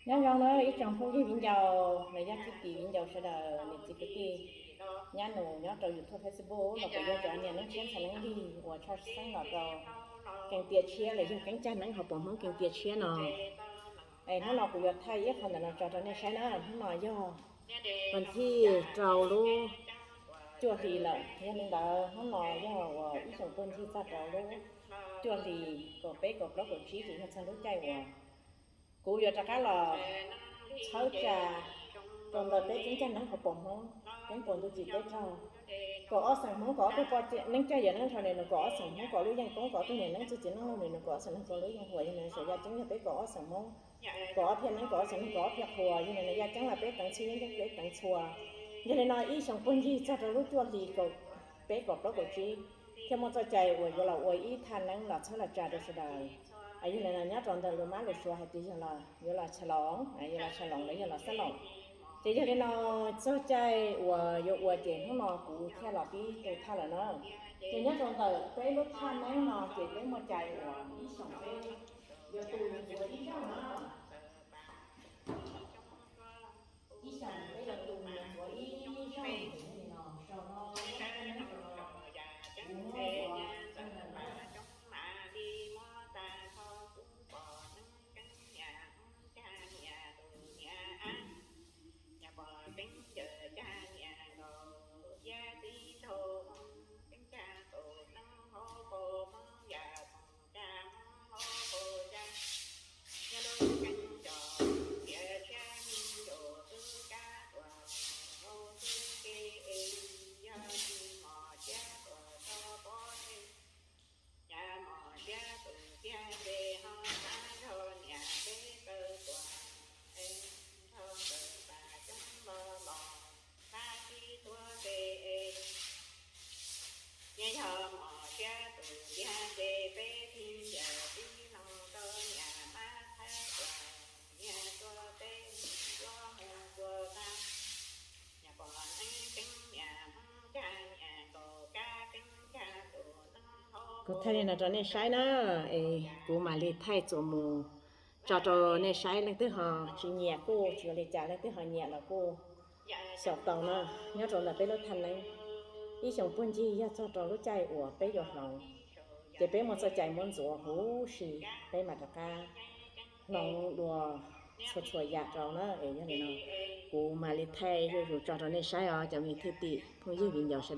Nyob zoo na ib tsoom phooj ywg viv ncaus los yog kwv tij viv ncaus sawv daws, niam txiv kwv tij, nyab nus nyob rau YouTube, Facebook los kuj yog cov niam neeb tshiab ntxhais neeb lig uas tshwj xeeb los rau keeb tiam tshiab los yog keeb cag neeb hauv paus Hmoob keeb tiam tshiab no. Es hnub no kuv yuav thaij ib qho ntawm no tso rau nej saib na. Hnub no yog vas thib rau lub cuaj hli lawm, yog li ntawd hnub no yog uas ib xyoos puag ncig txog rau lub cuaj hli kaum peb kaum plaub kaum tsib ces yog txog lub caij uas kuv yuav rov qab los txhawb tsa rau ntawm peb keeb cag neeb hauv paus Hmoob, keeb puas ntuj tsim teb raug. Kaum ob xeem Hmoob, kaum ob tug poj neeb cag yawm neeb dhau, nws kaum ob xeem Hmoob kom lub yeej koob, kaum ob tug niam neeb txwj txiv neej laug, nws kaum ob xeem neeg kom lub yeej huam. Yog li no yaj ceeb yog peb kaum ob xeem Hmoob, kaum ob phiaj neeb, kaum ob xeem neeg kaum ob phiaj qhua. Yog li no yaj ceeb los peb teev txhij, yeeb ceeb peb teev txhua. Yog li no ib xyoos puag ncig txog rau lub cuaj hli kaum peb kaum plaub kaum tsib thiaj muaj txoj cai uas yuav los ua ib thaj neeb los txhawb los tsa rau sawv daws. Yog li no nyob rau ntawm lus mab lus suav hais tias yog los yuav los tshaj loos, yuav los tshaj loos los yog los xab loos. Ces yog li no txoj cai uas yuav ua ces hnub no kuv thiaj los pib tus thaj lawm na. Ces nyob rau ntawm peb lub thaj neeb no ces peb muaj cai uas ib xyoos peb yuav tu ntxuav ib zaug na. Ib xyoos peb yuav tu ntxuav ib zaug li no, sau no, kuv muab ntxuav ib zaug na. Nyob yog mos siab tus tiag ces peb thib yawm tib no rau niam mab thawb tuam, niam tuaj peb tuaj mus tuaj tag, niam pom neeb keeb niam Hmoob cag niam nkaus kab keeb cag tus neeb hauv. Kuv thaij li no rau nej saib na, es kuv mam li thaij txuas mus tso rau nej saib. Leej twg ho tsis nyiam kuj tsis ua li cas, leej twg ho nyiam los kuj xyaum tau na. Nyob rau ntawm peb lub thaj neeb, ib xyoos puag ncig yog txog rau lub caij uas peb yuav hloov, ces peb muaj txoj cai muab ntxuav huv si, peb mam rov qab hloov dua txhua txhua yam rau na. Es yog li no kuv mam li thaij zuj zus tso rau nej saib os cov me thwj tim phooj ywg viv ncaus sawv daws.